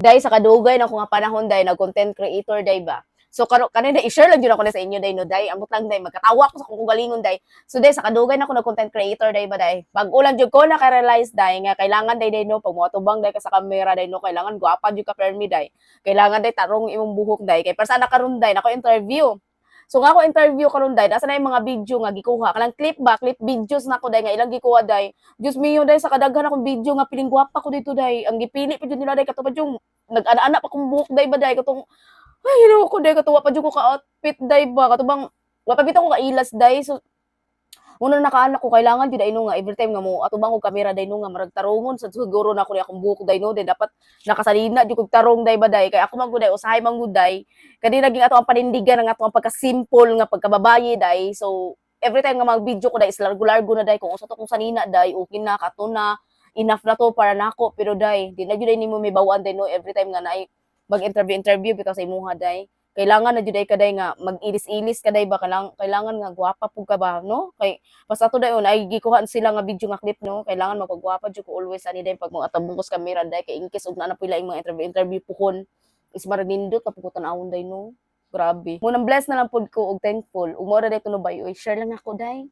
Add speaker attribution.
Speaker 1: Day, sa kadugay na ko nga panahon, day, nag content creator, day ba. So karon kanina i-share lang jud ako na sa inyo, day, no, day. Amot lang, day, magkatawa ko sa akong kaugalingon, day. So day, sa kadugay na ko nag content creator, day ba, day. Bag-o lang jud ko naka-realize, day, nga kailangan, day, day, no, pag moatubang, day, ka sa kamera, day, no, kailangan gwapa jud ka permi, day. Kailangan, day, tarong imong buhok, day, kay para sa karon, day, nako interview. So nga ako interview karon, day, nasa na yung mga video nga gikuha kanang clip ba, clip videos nako, day, nga ilang gikuha, day. Diyos mio, day, sa kadaghan akong video nga piling gwapa ko dito, day. Ang gipili pa jud nila, day, kato pa yung nag-ana-ana pa kong buhok, day ba, day, katong ay Ginoo ko, day, katuwa pa jud ko ka outfit, day ba, kato bang wa pa bitaw ko kailas, day. So una nakaana ko kailangan jud ay no nga every time nga mo atubang og kamera, day, no, nga marag tarungon sa siguro na ako ni akong buhok, day, no, day. Dapat nakasalina jud kog tarong, day ba, day, kay ako man gud, day, usahay man gud, day, kadi naging ato ang panindigan ang ato ang pagka-simple nga pagkababaye, day. So every time nga mag-video ko, day, is largo-largo na, day. Kung usa to kung sanina, day, okay na kato na, enough na to para nako. Pero day, di na jud ay nimo may bawaan, day, no, every time nga naay mag-interview interview bitaw sa imuha, day, kailangan na jud ay ka, day, nga mag-ilis-ilis ka, day ba, kailangan nga gwapa pug ka ba, no? Kay basta to dayon ay gikuhaan sila nga video nga clip, no, kailangan magpagwapa jud ko always ani, day, pag mga atabong ko sa kamera, day, kay in case og naa na pila mga interview interview puhon is marag nindot na pud ko tan-awon, day, no. Grabe mo nang bless na lang pud ko og thankful ug mo ra day tuno bay. Oy, share lang ako, day.